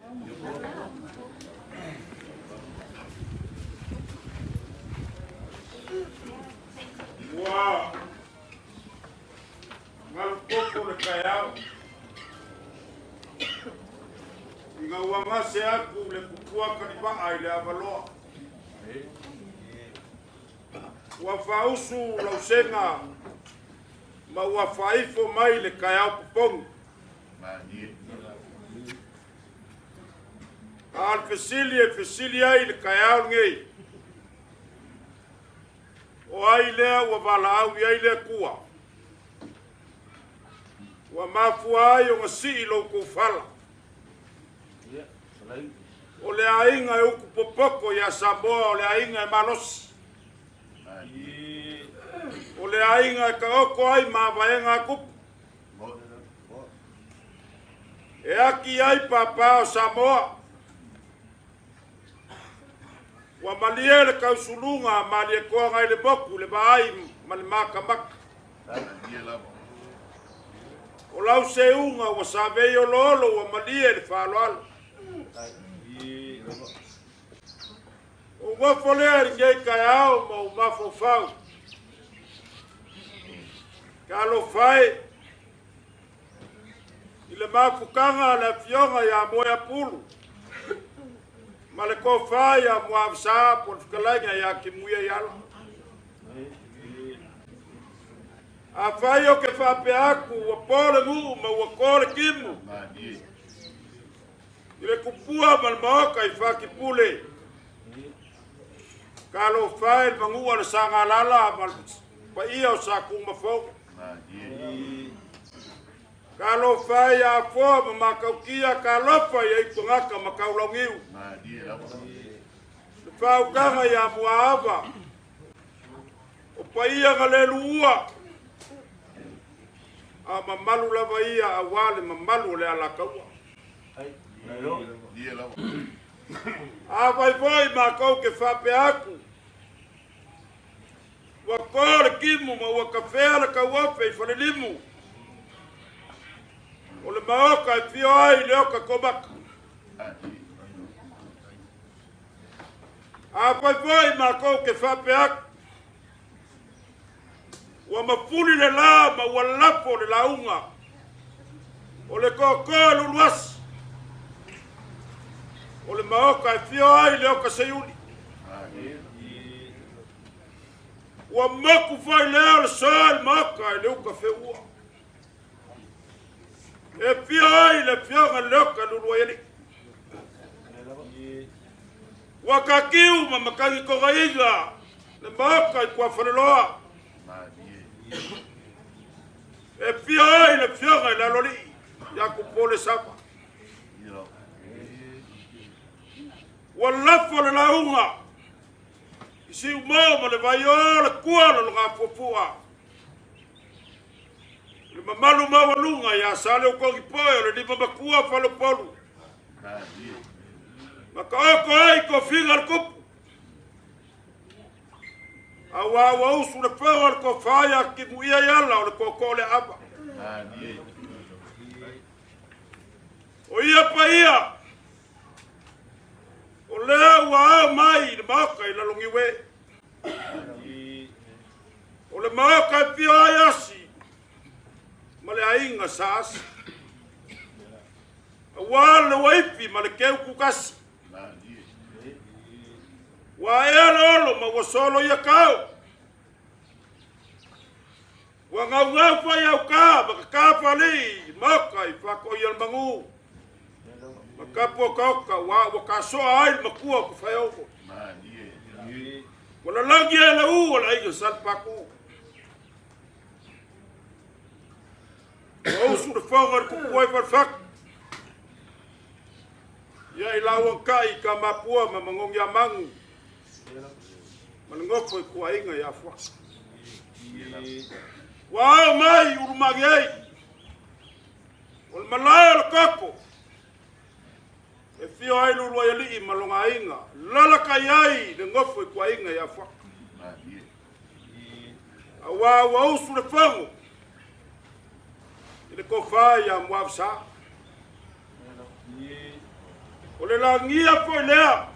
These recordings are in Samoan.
Ua galu popo le taeao ina ua gase atu le kupua talivaa i le avaloa. Ua faausu lausega ma ua faaifo mai le taeao popogi. A o le fesili e fesili ai i le taeao lenei, o ai lea ua valaau i ai le Atua? Ua mafua ai ona sii lo outou fala. O le aiga e utu popoto ia Samoa, o le aiga e malosi. O le aiga e taoto ai mavaega a tupu. E ati ai papa o Samoa. Ua malie le tausuluga a Malietoa nai le motu, le vaai ma le matamata. O lau seuga ua savei oloolo ua malie le faaaloalo. Ou nofo lea i lenei taeao ma ou mafaufau. Talofa e i le mafutaga a le afioga ia Moeapulu ma le tofa ia Muavasa po o le fetalaiga ia Timuia Iala. Afai ou te faapea atu ua po le nuu ma ua to le timu i le tupua ma le maota i Whatipule, talofa e le manua le Sagalala ma le paia o Satumafou. Talofa e ia Afoa ma Matautia, talofa ia Aitogata ma Taulauniu. Le faautaga ia Muaava, o paia na le luua, a mamalu lava ia aua le mamalu o le Alataua. Afai foi matou te faapea atu, ua to le timu ma ua tafea le tauofe i Falelimu, o le maota e fio ai le oka komaka. Afai foi matou te faapea atu, ua mafuli le la ma ua lafo le lauga, o le toatoa luluasi, o le maota e fio ai le oka seiuli. Ua moku foi lea o le soa i le maota i le uka feua. E fio ai le afioga i le oka luluaialii. Ua tatiu ma matagi togaiga le maota i Tuafaleloa. E fio ai le afioga i le aloalii ia Tupolesava. Ua lafo le lauga i Siumo ma le Vaio le tua o le Logafuafua. Le mamalu maualuga ia Saleutogipoe o le lima matua o Faleupolu. Ma taoto ai tofiga le tupu. Aua ua usu le foga o le tofa ia Timuia i ala o le tootoo le ava. O ia paia, o lea ua ao mai i le maota i Laloniue. O le maota e fia ai asi ma le aiga sa asi. Aua le uaifi ma le keu kukasi. Ua aea le olo ma ua solo ia kau. Ua gaugau fai au ka ma ka fali maoka i whakoia le mangu. Ma kapu o kaoka ua ua kasoa ai le makua o ku whaeogo. Ua lalagi e le u o le aiga Salpaku. Ua usu le foga o le kupu ai falefatu. Ia i lau kai ka mapua ma mangogi a mangu. Ma le gofo i kuaiga i afuaka. Ua ao mai ulumagi ai. O le malae o le koko. E fio ai lulu ai alii ma lona aiga. Lalaka i ai le gofo i kuaiga i afuaka. Aua ua usu le fogo i le tofa ia Muavasa. O le lagia foi lea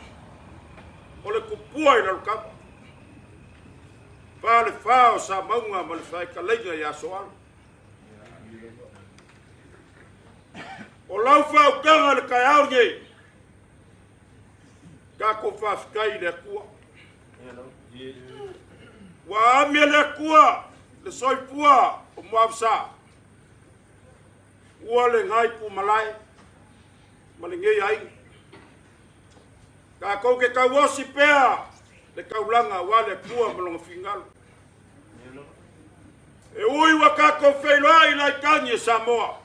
o le kupua i Lalokava. Fa le fa o Samauga ma le faekalaiga ia Soalo. O lau faautaga i le taeao lenei, tatou faafetai i le Atua. Ua ami e le Atua le soifua o Muavasa, ua lena itu malae ma lenei aiga. Tatou te tauosi pea le taulaga aua le Atua ma lona finagalo. E ui ua tatou feiloai i laitagi e Samoa,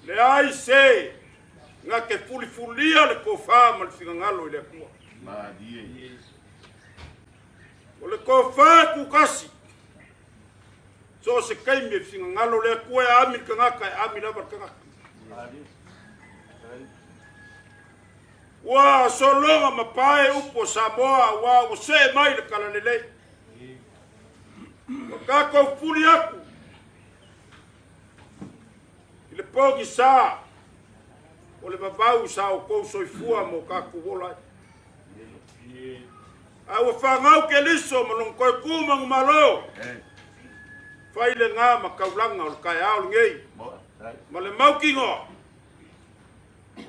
leai se na te fulifulia le tofa ma le finagalo i le Atua. O le tofa e tutasi, so o se taimi e finagalo le Atua e ami le tagata, e ami lava le tagata. Ua sologa ma pae upu o Samoa aua ua see mai le talalelei. Ua tatou fuli atu i le pogisa o le vavau sa outou soifua ma o tatou ola ai. A ua fanau Keriso ma lona toe tu manumalo, fai lena ma taulaga o le taeao lenei ma le mautinoa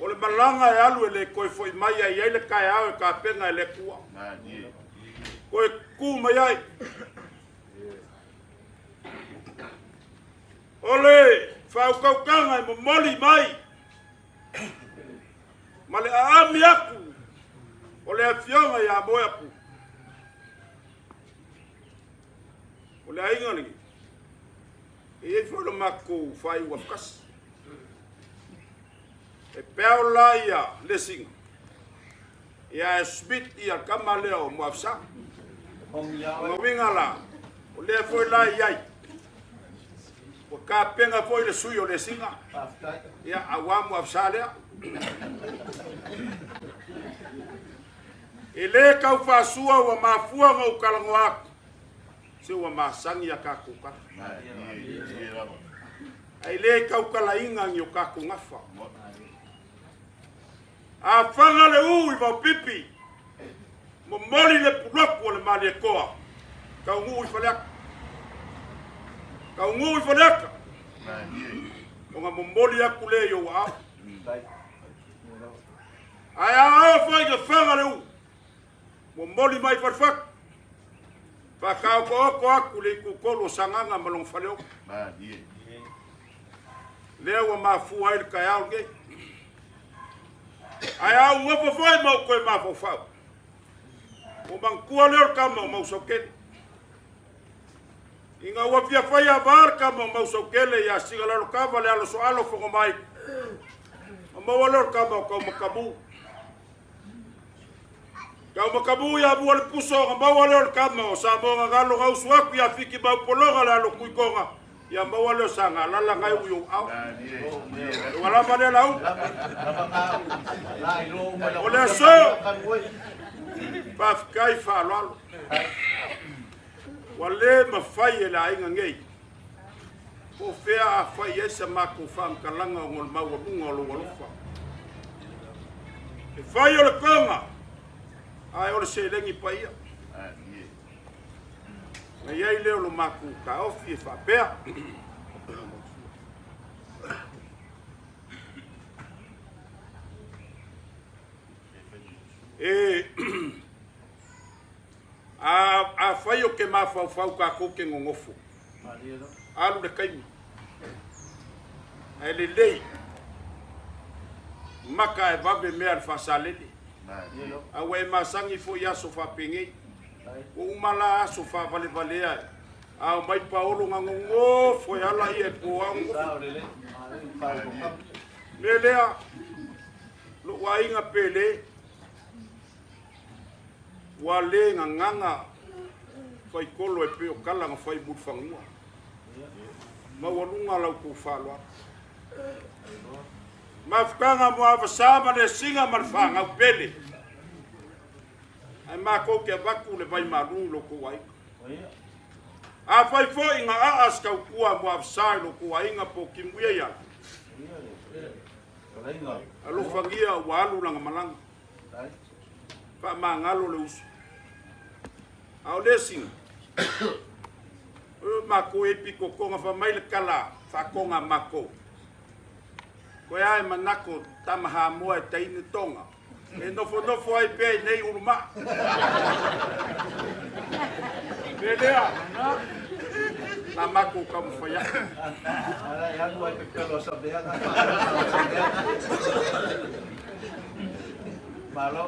o le malaga e alu e le toe foi mai ai ai le taeao e tapena e le Atua. Toe tu mai ai. O le faautautaga e momoli mai ma le aami atu o le Afioga ia Moeapu. O le aiga lenei, e i ai foi lo matou faaiuga tasi. E peao la ia Lesiga, ia e Smith ia le tama lea o Muavasa. O lona uiga la, o lea foi la e i ai, ua tapena foi le sui o Lesiga, ia aua Muavasa lea. E le tau faasua ua mafua ona ou talanoa atu, se ua masani a tatou tala. Ae le tautalaina ni o tatou gafa. A faga le u i Vaopipi, momoli le pulotu o le Malietoa, taunuu i Faleata. Taunuu i Faleata, ona momoli atu lea i ou aao. Ae a oo foi ina faga le u, momoli mai Falefatu, faataotooto atu le itutolu o Sagaga ma lona faleono. Lea ua mafua ai le taeao lenei. Ae a ou nofo foi ma ou toe mafaufau, ua manatua lea o le tama o Mausaukele. Ina ua fia fai ava le tama o Mausaukele ia Sigalalokava le alo soalo Fogomai, ma maua lea o le tama o Taumatamu. Taumatamu ia Mualepuso ona maua lea o le tama o Samoa Gagalo gausu atu ia Fiki Maupologa le alo Tuitoga, ia maua lea o Sagalala na e ui ou ao. Ua lava lea lau. O le aso, faafetai faaaloalo. Ua le mafai e le aiga nei, po o fea a fai ai sa matou faamatalaga ona o le maualuga o lou alofa. E fai o le toga, ae o le seleni paia. Ona i ai lea o lo matou taofi e faapea. E afai ou te mafaufau tatou te nonofo, alu le taimi, ae lelei maka ae vave mea a le faasalele. A ua e masani foi i aso faapenei. Ua uma la aso faavalevalea a omai paolo na nonofo e ala ia e po ao nonofo. Mea lea, lou aiga pele, Ua le gagaga faitolo e pei o tala na fai i Mulifanua. Maualuga la outou faaaloalo. Mafutaga mo Avasa ma Lesiga ma le fanau pele. Ae matou te avatu le vai malu i lo outou aiga. Afai foi na aa se tautua mo Avasa i lo outou aiga po o Timuia ia. Alofagia ua alu lana malaga. Faamagalo le uso. A o le sina, o makou e pikokoga fa mai le kala whakonga makou. Koe ae manako tama Hamoa e teine tonga. E nofo nofo ai pea i nei ulu maa. Me lea, la makou taumafai atu.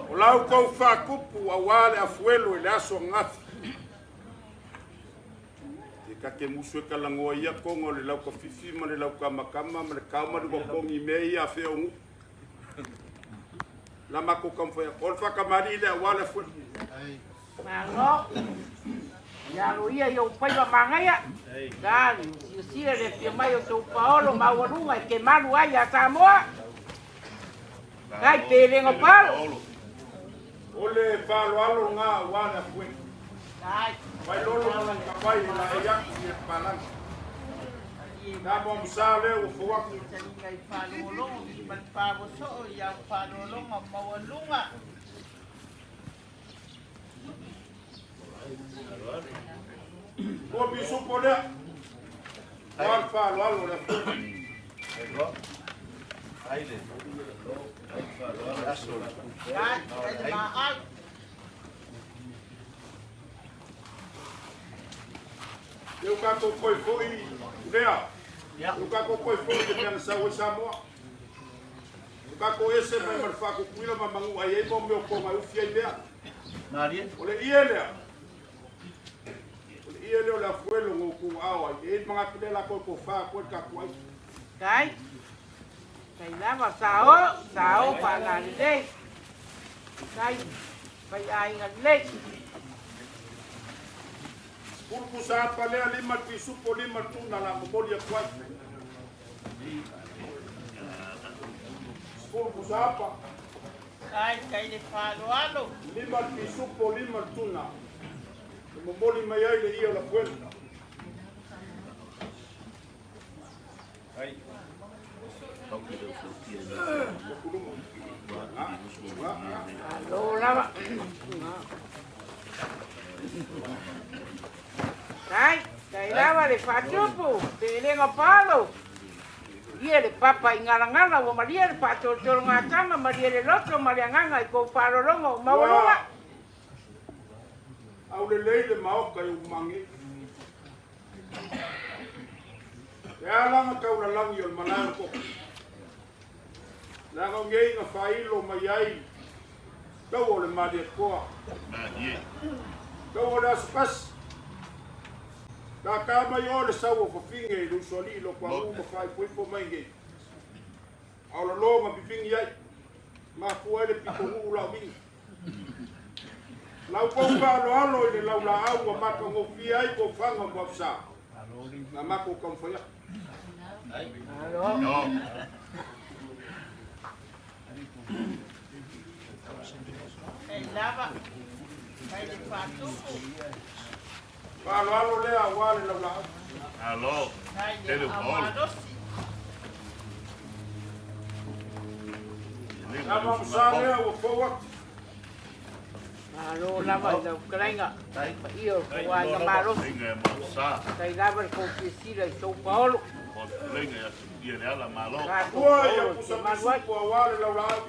O la outou faakupu auā le afuelo i le aso ananafi. E ta te musu e talagoa ia toga o le laukafifi ma le laukamakama ma le kao ma le uapogi i mea ia a fea o nuu. La matou taumafai atu. O le faatamalii lea aua le afuelo. Malo. Ia alo ia i ou faiva magaia. Tali, silasila le afio mai o tou paolo maualuga e te malu ai ia Samoa. Kai pe le palo. O le faaaloalo lena aua le afuelo. Vai lolo ma lana vai e la e atu i e palagi. Na mo musa lea ua fou atu. Taliga i faalogologo ma le favosoo i au faalogologo maualuga. Ua pisupo lea. Ua le faaaloalo le afuelo. Kai, kai le maau. Eu kātou koe foi lea. Eu kātou koe foi le mea na sau ai Samoa. O kātou ese mai ma le whaakukuila ma mangu ai ai mo meo konga e ufi ai mea. O le ie lea. O le ie lea o le afuelo ngō ku ao ai. E mga kile la koe ko wha koe ka ku ai. Kai. Kai lava sao, sao pa na lelei. Kai pai aiga lelei. Pulu pusa apa lea lima pisupo lima tuna la momoli atu ai. 10 pusa apa. Kai, kai le faaaloalo. Lima pisupo lima tuna. E momoli mai ai le ia o la fuelo. Alo lava. Kai, kai lava le faatupu, pelega palo. Ia le papa i ngalangala ua malia le faatolotologatama malia le loto ma le agaga i kou faalologo o maualuga. Au le lei le maoka i umange. E alanga kaulalangi o le malae o koko. Leaga o ngei na whailo mai ai tau o le malia koa. Tau o le asupasi. Ka ka mai o le sau o fafinge i le usoalii lo kwa u ma whaipoipo mai ngei. Au la lo ma pipingi ai. Mafua ai le pito huu lau mingi. Lau kou faaaloalo i le laulaau ua matagofie ai kou faga mo Afisa. Na matou taumafai atu. Alo. Kai lava. Kai le faatupu. Faaaloalo lea auā le laulaau. Kai le aumalosi. Na mamusa lea ua fou atu. Malo lava i lau fetalaiga. Paia o kou aiga malosi. Kai lava le kou silasila i sou paolo. Tatou Ua ia paolo e pusa te malu ai. pisupo auā le laulaau.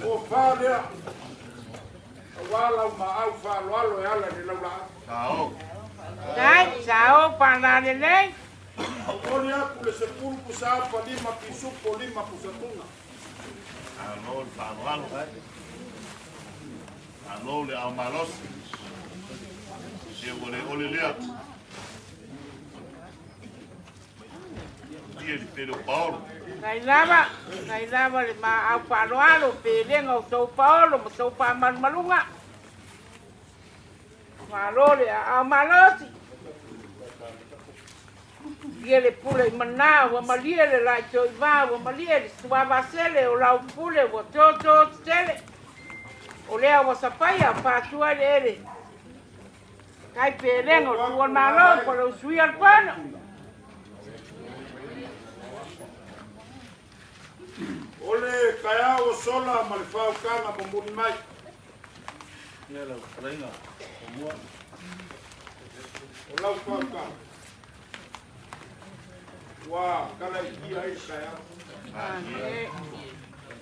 Ua fā lea auā lau maau faaaloalo e ala i le laulaau. Kai, sao pa na lelei. Oli atu le 10 pusa apa lima pisupo lima pusa tuna. Kai lava, kai lava le maau faaaloalo pelega o tou paolo ma tou faamalumaluga. Malo le aao malosi. Ia le pule i manā ua malie le laetoivā ua malie le suavasele o lau pule ua tōtō tetele. O lea ua sapaia faatua eleele. Tai pelega o le Tuua o le Malo po o le Usuia o le Fono. O le taeao ua sola ma le faautaga momoli mai. O lau faautaga ua talaitia ai le taeao.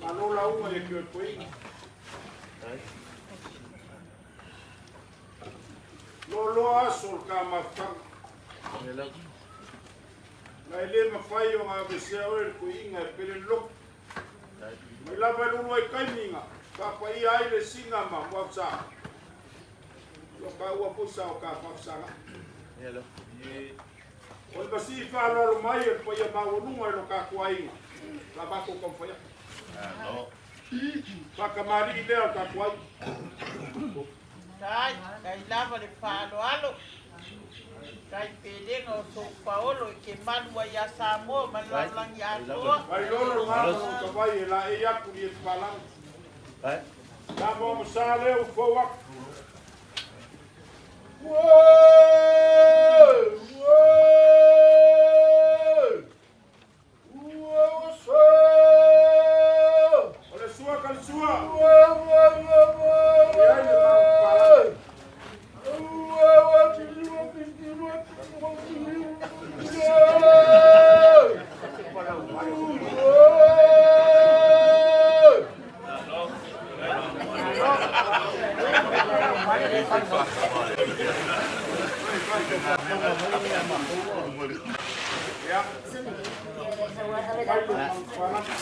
Malo lauga i le toeina. Loaloa aso o le ta mafutaga. Na e le mafai ona avesea oe le toeina e pele le loto. Mai lava e lulu ai taimi na faapaia ai le sina ma muafasa. Ua taua foi sa o ta faafasaga. O le masii faaaloalo mai e le paia maualuga i lo tatou aiga, la matou taumafai atu. Faatamalii lea o le tatou aiga. Tai, tai lava le faaaloalo. Tai pelega o sou paolo e ke malu ai ia Samoa ma le lalolagi atoa. Mai lolo lena ma lou tavai e laei atu i e palagi. Samoa ma sa lea ua fou atu. O le sua ka le sua. E ai le mau palagi. Ia, mai le mau palagi.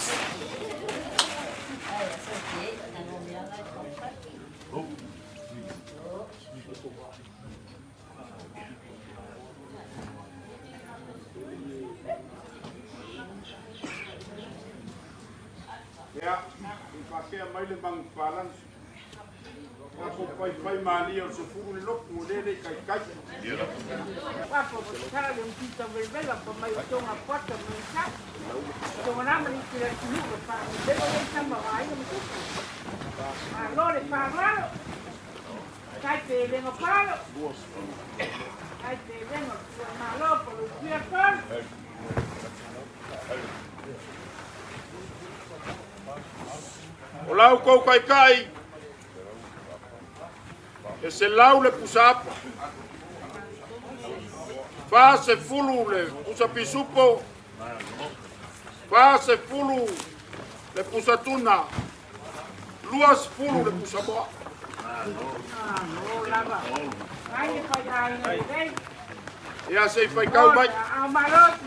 Ia, i faakea mai le magu palagi. Tatou faifai malie o le sefulu le lotu o lea e le i taitai. Papo tatala le umtita velevela pa mai o tonga puata ma sa. Tonga nama ni tira tunu pa velo le tama wa aiga ma tupu. Malo le faaaloalo. Tai pelega palo. Tai pelega o le Tuua o le Malo po o le Usuia o le Fono. O la outou taitai e 100 le pusa apa, 40 le pusa pisupo, 40 le pusa tuna, 20 le pusa moa. Malo lava. Ai le fai aiga lelei. Ia se i faitau mai. Ao malosi.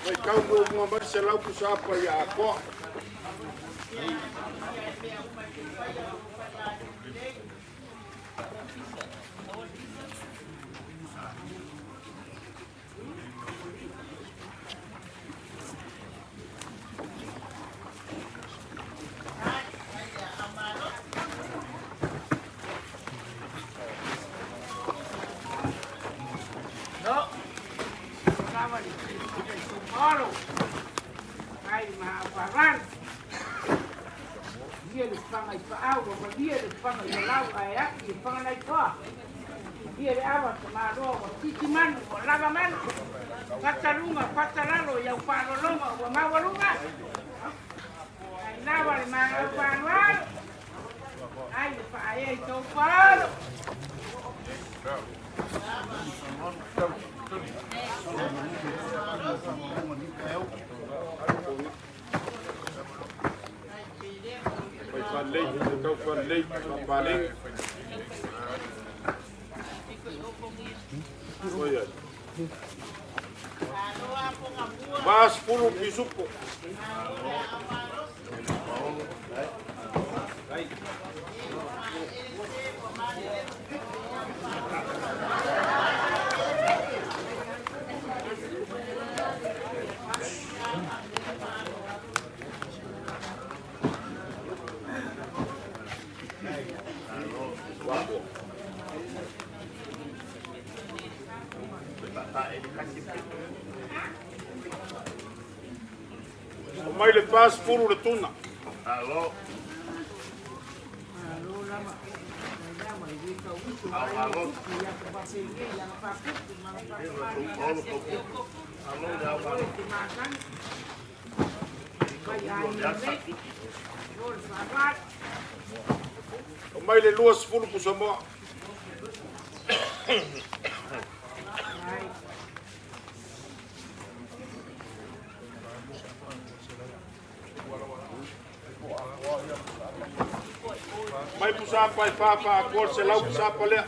Faitau muamua mai 100 pusa apa ia atoa. No. Lava le Olo. Ai ma faaaloalo. Ia le faga i paau, ua malia le faga i malau ae aki le faga nai toa. Ia le ava ta maloa ua titi manu, ua lava manu. Fata luga, fata lalo, i au faalologa ua maualuga. Ai lava le malau faaaloalo. Ai le faaea i tou paolo. Fai faalelei, tau faalelei, faapalegi. Oi ai. 40 pisupo. O mai le 40 le tuna. Malo lava. le lē tauuso ma aiga tupu ia faapenei aga faaputu ma aga faakamali'i o e te masani mai aiga lelei o le faaaloalo. Aumai le 20 pusamoa. Mai pusapa e fa faakoa le 100 pusapa lea.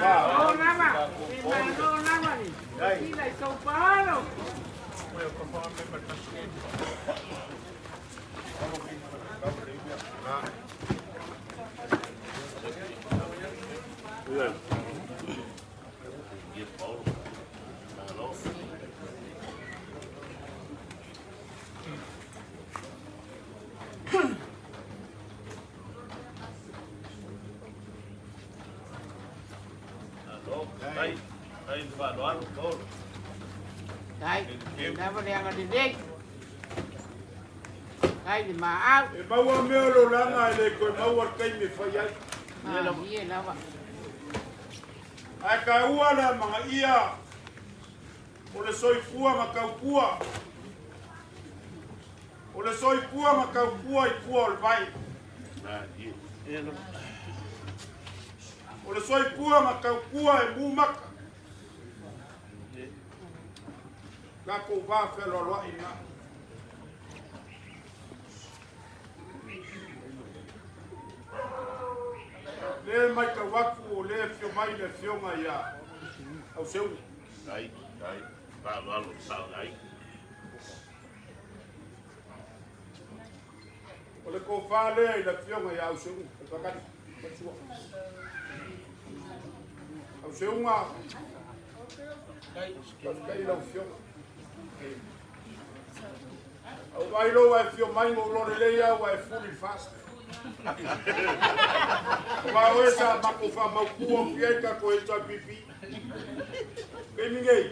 Malo lava, e malo lava le silasila i sou paolo. Dai, lava le agalelei. Dai le maau. E maua mea o le olaga e le toe maua le taimi e fai ai. Malie lava. Ae taua le amagaia o le soifua ma taupua. O le soifua ma taupua i tua o le vai. O le soifua ma taupua e mu maka. Tatou va fealoaloai na. Le matau atu o lea e afio mai le afioga ia Auseuga. O le tofa lea i le afioga ia Auseuga. Fakali, matua. Auseuga, faafetai i lau afioga. Au vaai loa ua e afio mai ma ou iloa lelei lava ua e fuli i le fasi. Aua o oe sa matou faamautu atu i ai tatou HRPP. Taimi nei,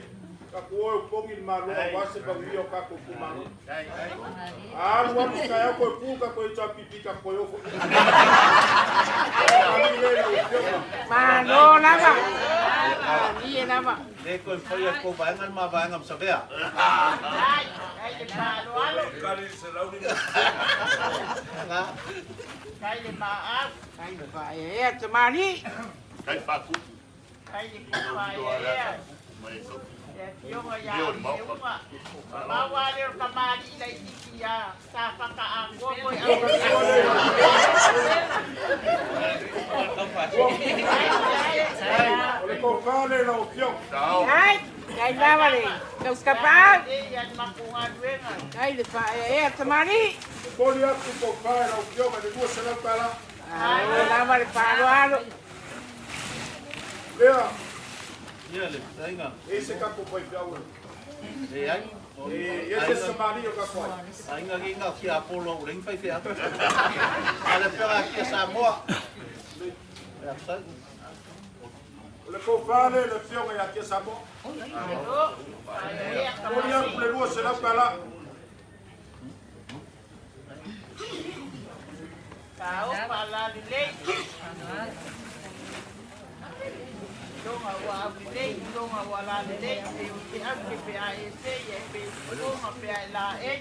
tatou o e opogi le Malo aua se manuia o tatou itumalo. A alu alu se taeao toe pu tatou HRPP tatou toe o foi. Malie lea i lau afioga. Malo lava. Malie lava. Le toe faia e kou vaega le ma vaega ma Savea. Ai, ai le faaaloalo. Kai le maau. Kai le faaeaea tamalii. Kai le faaeaea. Le afioga ia Auseuga. Pau lava lea o le tamalii laitiiti ia Safata-atoa toe O le tofa lea i lau afioga. Ai, kai lava le tauskapaau. Ia le matou galuega. Kai le faaeaea tamalii. Momoli atu le tofa i lau afioga i le $200. Malo lava le faaaloalo. Lea, Ia le fetalaiga. e i se tatou faifeau e. Leai. E i ai se isi tamalii o tatou ai. Aiga nei na o tiapolo ua leai ni faifeau. A o le afioga ia Kia Samoa. Ia fetalai. O le tofa lea i le afioga ia Kia Samoa. Malo. Faaeaea Momoli atu tamalii. le $200. Faaofa alalelei. Iloga ua aulelei, iloga ua alalelei, pe o te ake pe a e se ia pe ufoga pe a e laei.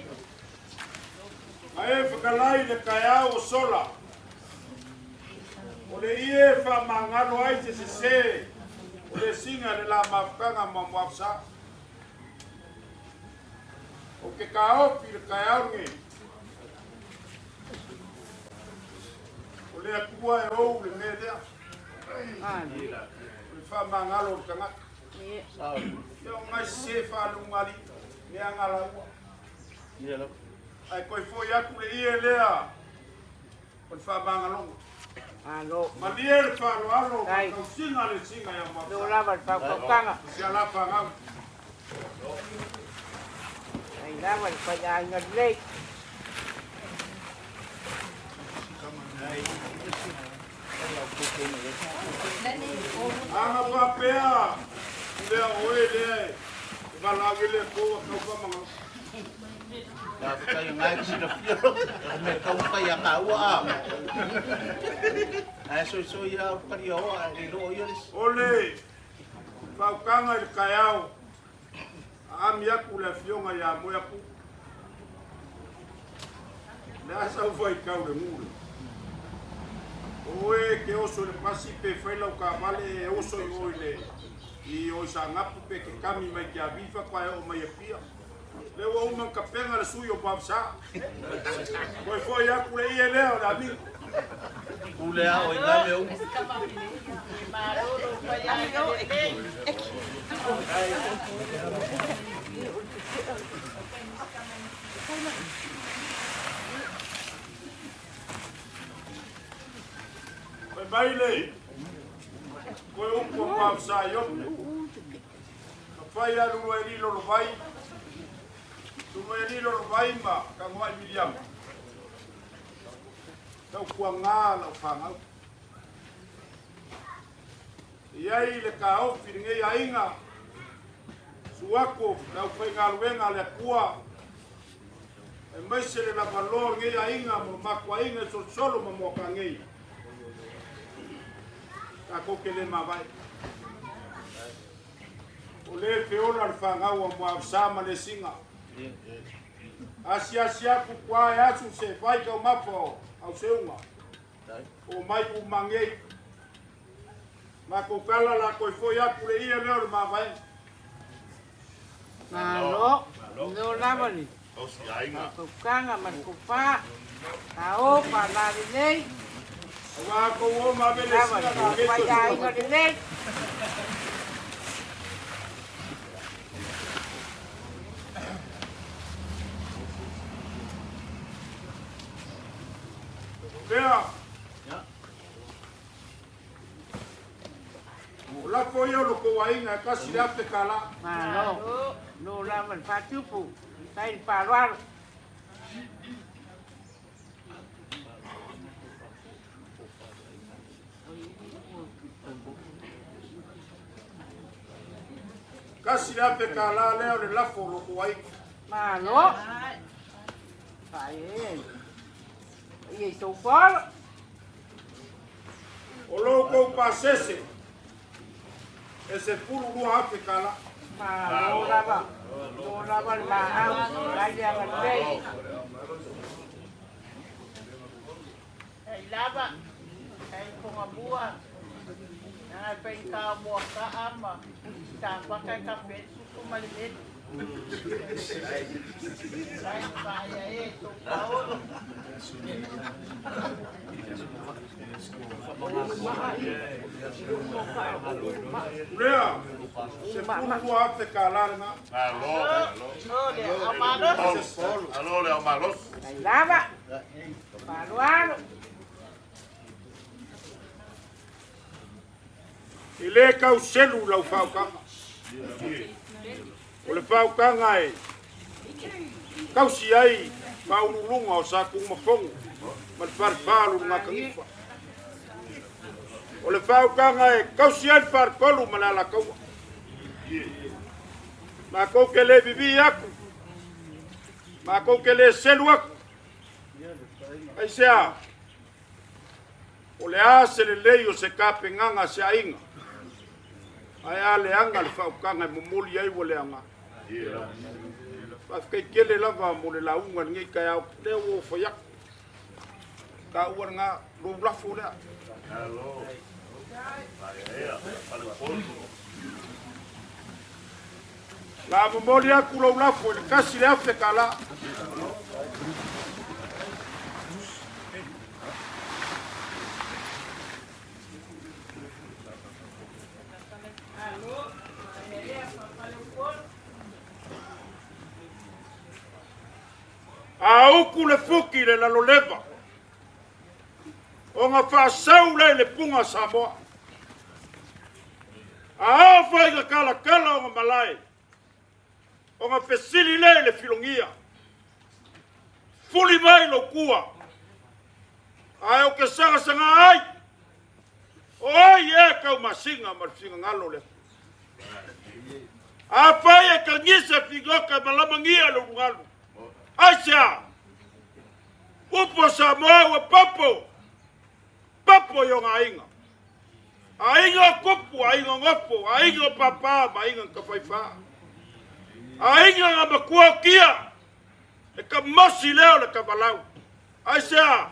A e fetalai i le taeao ua sola, o le ie e faamagalo ai se sese o le siga i le la mafutaga ma Moafusa. Ou te taofi i le taeao lenei, o le Atua e ou le mea lea, o le faamagalo o le tagata. Ia o ngai sese faalugalii, mea galaua. Ae toe foi atu le ie lea o le faamagaloga. Malo. Malie le faaaloalo ma Dai. tausiga le siga ia Malo Moafusa. lava le faautautaga. Si ala fanau. Kai lava le faiaiga lelei. Aga faapea, lea o oe lea e Galavi le ko kau fa manga. Faafetai o lena e te silafia o le mea e tatau ona fai ia taua a. Ae soisoi lava o taliaoa ae le iloa o ia le isi. O le faukaga i le taeao, aami aku le afioga ia Moeapu. Le a sau faitau le nuu le. O oe e te oso i le pasi pe fai lau taavale e oso i o i le i o i Saanapu pe te kami mai Tiavi faatoa e oo mai Apia. Lea ua uma ona tapena le sui o Muavasa. Toe foi atu le ie lea o le amigo. Pule a oe i na mea uma. Fai mai le koe upu a Muavasa i Iope. Na fai a Luluailii Lolovai, Luluailii Lolovai ma Tagoai Miliama. Tautuaga lau fanau. E i ai le taofi i lenei aiga, susu atu o le aufaigaluega a le Atua, aemaise le lavaloa o lenei aiga ma lo matou aiga i Solosolo ma Moatanei, tatou te le mavae. O le feola le fanau a Muavasa ma Lesiga. Asiasi atu tua e asu se vai taumafa o Auseuga. O mai umangei. Matou tala la toe foi atu le ia lea o le mavaega. Malo, no lava le faatautaga ma le tofa, ao faala lelei, Aua tou o ma ave le lava sina le na ave fai toe aiga lelei. Lea, o lafo ia o lo tou aiga e $1,000. Malo, no lava le faatupu, tai le faaaloalo. $1,000 lea o le lafo o lo tou aiga. Malo, fae, ia i sou polo. O lo tou pasese e $12,000. Malo lava, no lava le maau, tai le agalelei. Ai lava, ai konga mua, nanga penka mua ka ama, sa paka ka pe suku mali Ai paia e to paolo. Lea, $12,000 lena. O le amalos. Alo le amalos. Tai lava, faaaloalo. E le tau selu lau faukaga. O le faukaga e tausi ai faauluuluga o Sa Tunumafono ma le falefa Lulugatanifa. O le faukaga e tausi ai le faletolu ma le alataua. Matou te le vivii atu, matou te le selu atu. Aisea, o le a se lelei o se tapenaga a se aiga, ae a leaga le faukaga e momoli ai ua leaga. Faafetai tele lava mo le lauga i lenei taeao, lea ua ou fai atu. Taua lena, lou lafo lea. La momoli atu lou lafo i le $1,000. A uku le fuki le laloleva, o nga faasau le i le puga Samoa. A oo foi ka kalakala o nga malae, o nga fesili le i le filogia. Fuli mai lou tua, ae o ke sagasaga ai, o ai e taumasina ma le finagalo le. Afai e kagise figoka e malamagia le ulugalu. Aisea? Upu o Samoa ua popo, popo i ona aiga. Aiga o kupu, aiga o gofo, aiga o papa ma aiga na tafaifa. Aiga na matua o tia, e kamosi lea o le tavalau. Aisea?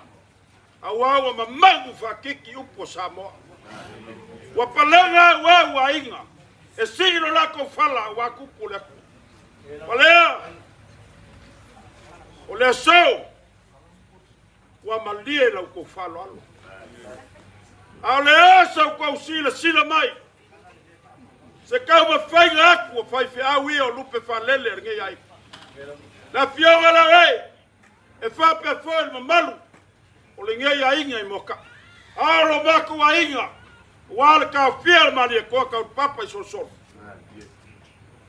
Auā ua mamalu faakiki upu o Samoa. Ua palega auau aiga e sii lo latou fala auā kupu o le Atua. O lea, o le aso, ua malie la outou faaaloalo. A o le a sa outou silasila mai, se taumafaiga atu a faifeau ia o lupe faalele a lenei aiga. Le Afioga la e, e faapea foi le mamalu o lenei aiga i Moakaa. A o lo matou aiga, ua le taofia le Malietoa tau le papa i Solosolo.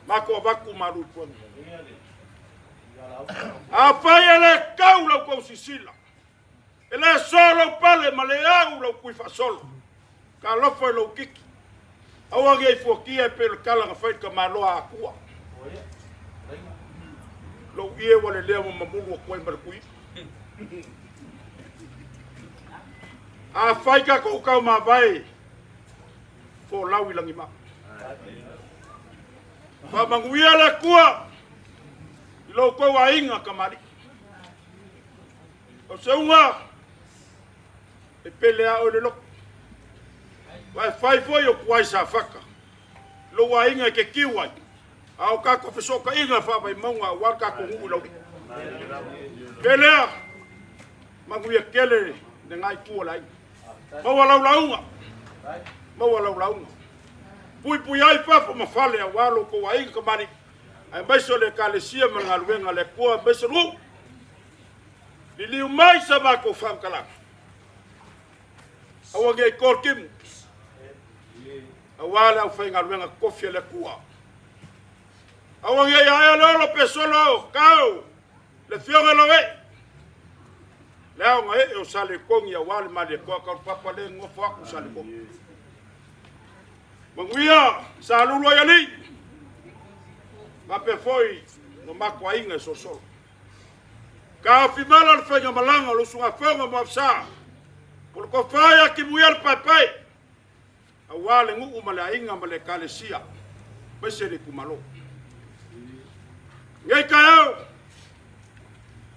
Matou avatu malu i puega. Afai e le tau lau tou sisila, e le so lou pale ma le au lau tui faasolo, talofa i lou tiki, aua ne i fuatia e pei o le tala na fai i le tamaloa a Atua. Lou ie ua lelea ua mamulu atu ai ma le tui. Afai tatou taumavae, folau i lagima. Faamanuia le Atua i lo outou aiga kamali'i. O se uga e pele a oe le loto. Ua e fai foi o tuai safata. Lou aiga e te tiu ai. A o tatou fesootaiga faavaimauga aua le tatou nuu i Laulii. Pelea, manuia tele lena itu o le aiga. Maua lau lauga, maua lau lauga. Puipui ai fafo ma fale aua lo outou aiga kamali'i, aemaise o le Ekalesia ma le galuega a le Atua, aemaise o nuu. Liliu mai sa matou faamatalaga. Aua ne i to le timu, aua le aufaigaluega totofi a le Atua. Aua ne i aea le olo pe solo tau le afioga i Lauee. Le aoga ee o Saletoni aua le Malietoa tau le papa le nofo atu Saletoni. Manuia sa lulu ai alii, faapea foi no matou aiga e solosolo. Taofimala le faigamalaga o le usugafono mo Afisa, o le tofa ia Timuia le Paepae, aua le nuu ma le aiga ma le ekalesia, aemaise le itumalo. Nei taeao,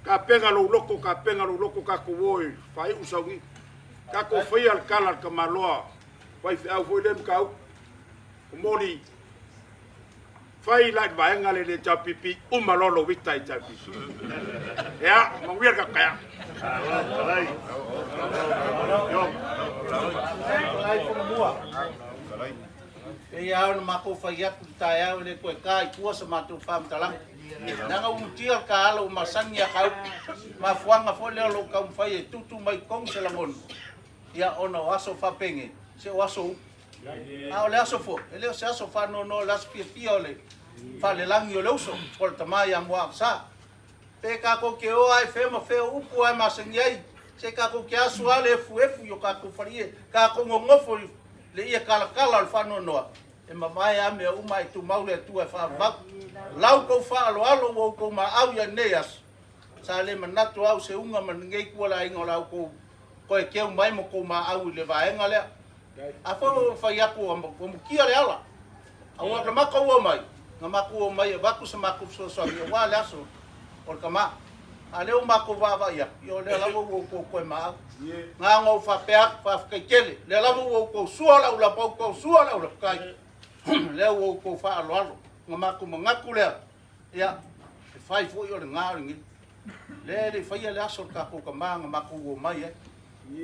tapena lou loto, tapena lou loto, tatou o e faaiu sauniga. Tatou faia le tala a le tamaloa faifeau foi lea mataupu. O moli, fai la i le vaega le le HRPP, uma loa lou ita i HRPP. Ia, manuia le tatou taeao. Pei lava ona matou fai atu i le taeao e le toe ta i tua sa matou faamatalaga. Leaga ua mutia le taala ua masani ia kau. Mafuaaga foi lea o lou taumafai e tutu mai totonu se lagona, ia ona o aso faapenei, se o aso upu. A o le aso foi, e le o se aso faanoanoa, o le aso fiafia o le faalelagi o le uso po o le tama ia Muaafsa. Pe tatou te o lava i fea ma fea o upu lava e masani ai, se tatou te asu lava le efuefu i o tatou falie, tatou nonofo i le ie talatala o le faanoanoa, e mavae lava mea uma ae tumau le Atua e faavavau. Lau tou faaaloalo ua outou maau ia lenei aso, sa le manatu au se uga ma lenei tualaiga o la outou toe teu mai ma outou maau i le vaega lea. A foi ua fai atu ua mutia le ala, aua na matou omai, na matou omai e avatu se matou fesoasoani aua le aso o le tama. A o lea ua matou vaavaai atu, ia o lea lava ua outou toe maau. Na ona ou faapea atu, faafetai tele, o lea lava ua outou sua lau lapa, outou sua lau lapa, lea ua outou faaaloalo. Na matou manatu lea, ia, e fai foi o le ga o lenei. Lea e le i faia le aso o le tatou tama na matou omai ai.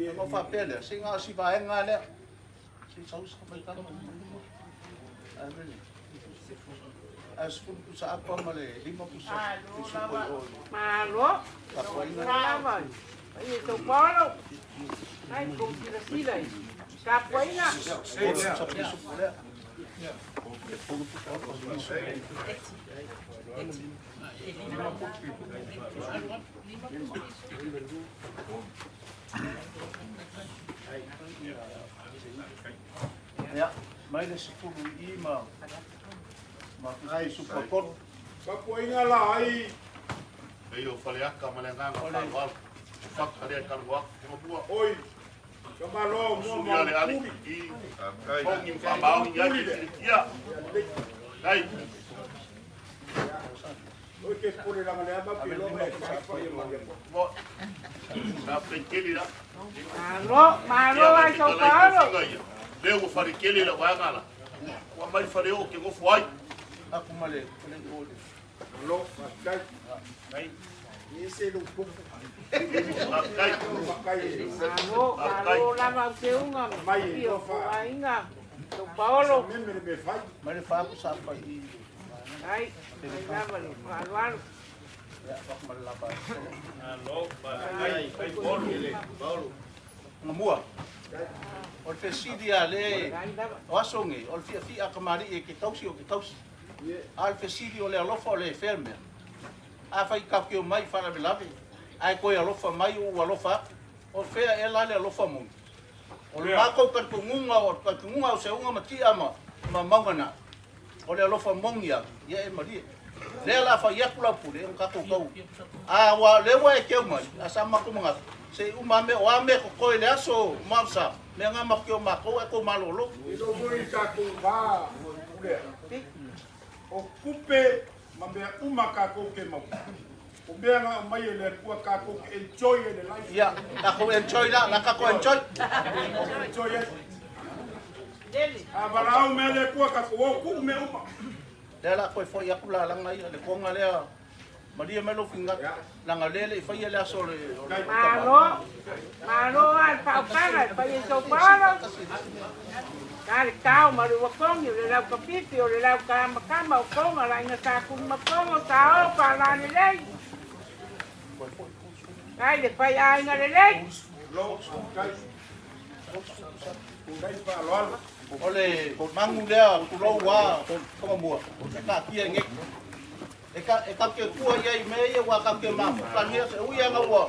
Ona ou faapea lea, se na o si vaega lava lea. Se i sau se faitala. Ae 10 pusa apa ma le 5 pusa. Malo. Lava. Ai e tau paolo. Ai kou silasila i tapuaiga. Ia, mai le 10 i i ma Ai super kolo. Tapuaiga la ai. Pei o Faleata ma le agaga faaaloalo. O fata lea e talanoa atu. Tonga mua. Oi, Tamaloa o mua Suli ale ale maupuli. i togi ma faamaoni ai ke silikia. Dai. Oi ke pule langa lea ma pilo e fai e maria. Mo. Sa fekeli la. Malo, malo ai sau paolo. Lea ua falekele lau vaega la. Ua mai fale o ke gofu ai. Aku ma le le o le. Malo, faafetai. Ese lo pupu. Faafetai. Makai e. Malo, malo lava o seuga Mai e pio tofa. aiga. Sau paolo. Meme le me fai. Ma le fa sa fa i. Ai, ai lava le faaaloalo. Ya fa ma le lava. Ai, Nga mua. O le fesili a le ai lava. o aso nei, o le fiafia a kamali'i e ke tausi o ke tausi. A o le fesili o le alofa o le fea le mea. Afai tatou te omai i faalavelave, ae toe alofa mai ou alofa atu, o fea ea la le alofa moni? O le matou talitonuga, o le talitonuga o Seuga ma Tia ma ma mauga na, o le alofa moni lava, ia e malie. Lea o le a fai atu lau pule, ona tatou tau. A ua lea ua e keu mai, a sa matou manatu, se i uma mea, o a mea e totoe i le aso maosa, mea na matou te o matou ae tou malolo. E leo foi tatou va lea. O kupe ma mea uma tatou te maua. O mea na aumai e le Atua tatou te enjoy ai le life. Ia, tatou enjoy la, la tatou enjoy. Enjoy ai. Lele. A valaau mea le Atua tatou o tuu mea uma. Lea la toe foi atu la langa ia le koga lea malie mai lou finagalo leaga o lea e le i faia le aso o le o le Malo, malo a le faautaga e fai ai sou paolo. Ta le tao ma le uakogi o le laukapipi o le laukamakama o koga laiga sa kulumakogo sa o paala lelei. Ai le fai aiga lelei. Lo, kai. Kai faaaloalo. O le magu lea tulou a Togamua e taatia i nei. E ka e tatou te tua i ai i mea ia aua tatou te mafuta nei aso e ui lava ina ua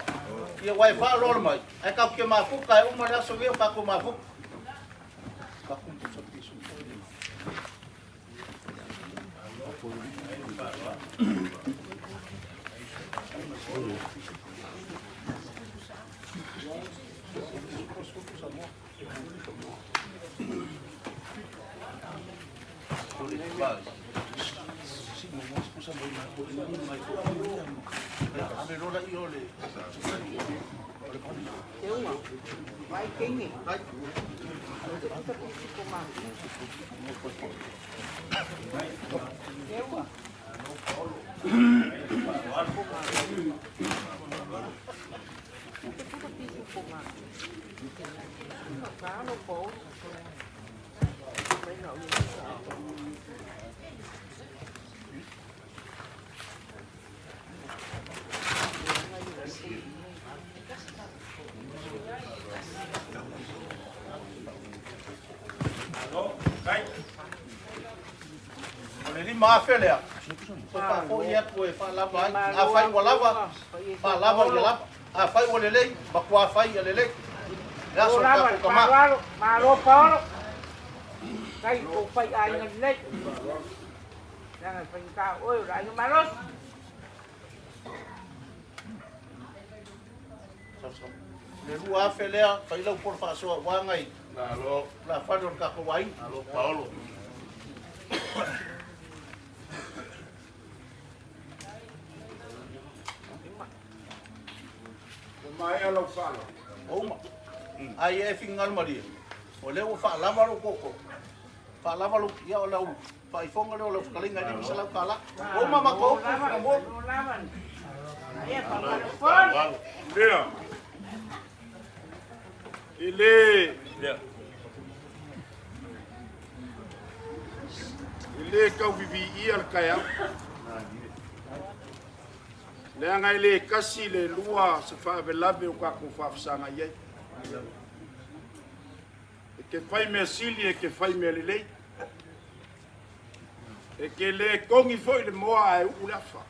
ia ua e faaaloalo mai ae tatou te mafuta e uma le aso nei o tatou mafuta. Seuga, vai teine. O se puta pisi ko ma. Seuga. Se puta pisi ko ma. Ka no po. Mai no. Kai. O le 5,000 lea, toe faafoi atu e faalava ai. Afai ua lava, faalava ia lava. Afai ua lelei, matua fai ia lelei. Le aso O o le lava tatou le tama. faaaloalo, malo paolo. Kai ko fai aiga lelei. Leaga e faigata o oe o le aiga malosi. Le 2,000 lea, fai lau polo faasoa ua agai Malo. tulafale o le tatou aiga. Malo Paolo. Ua maea lau faaaloalo. Ua uma. Ai e finagalo malie, o lea ua faalava lou koko, faalava lou, ia o lau faaifoga lea o lau fetalaiga e $500. Ua uma matou Malo upu, lava, Fagamo. malo lava. Ia faapale Malo. Lea. E le e le tauviviia le taeao. Leaga e le tasi le lua se faalavelave o tatou faafesagai ai. E te fai mea sili e te fai mea lelei. E te le togi foi le moa ae uu le afa.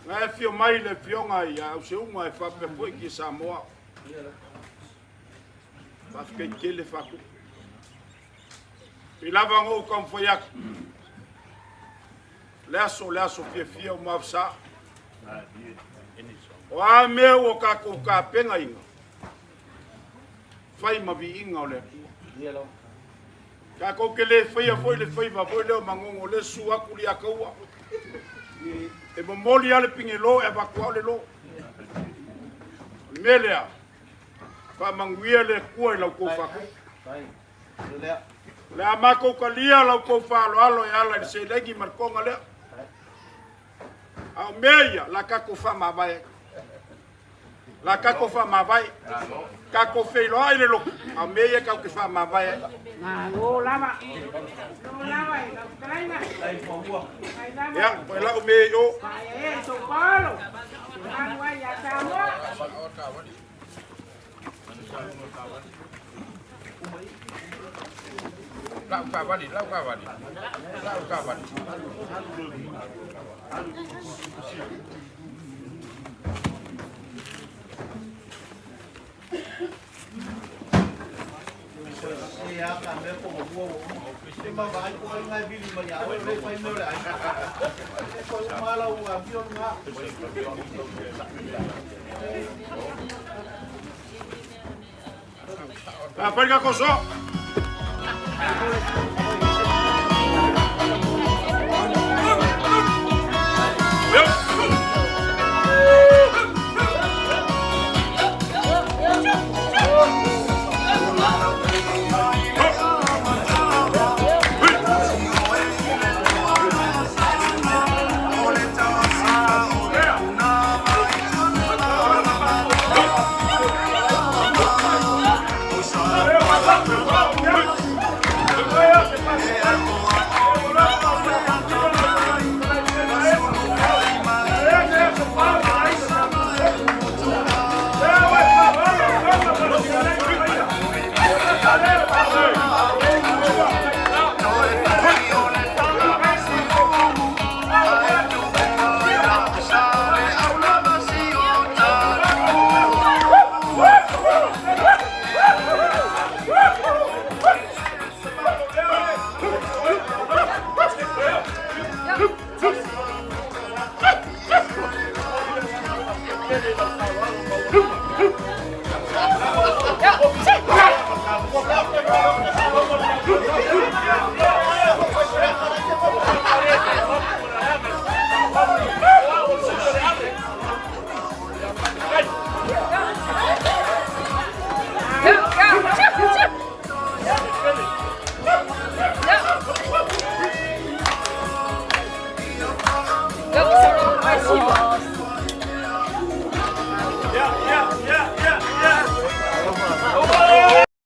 Na e afio mai le afioga ia Auseuga e faapea foi ki Samoa. Faafetai tele faatupu. Pei lava ona ou taumafai atu, le aso o le aso fiafia o Muavasa. O a mea ua tatou tapenaina, fai ma viiga o le Atua. Tatou te le faia foi le faiva foi lea o Manono o lea susu atu Liataua. E momoli lava le pigelo e avatu lava o le lo. O le mea lea, faamanuia le Atua i la outou faatupu. O le a matou talia la outou faaaloalo e ala i le seleni ma le toga lea. A o mea ia, la tatou faamavae ai. La tatou faamavae. Tatou feiloai le lotu, a o mea ia tatou te faamavae ai. Malo lava. Malo lava i lau fetalaiga. Fai lava. Ia, o lau mea i o. Faaeaea i tou paolo. Malu ai ia Samoa. Lau taavale, lau taavale, lau taavale. Fai ka so.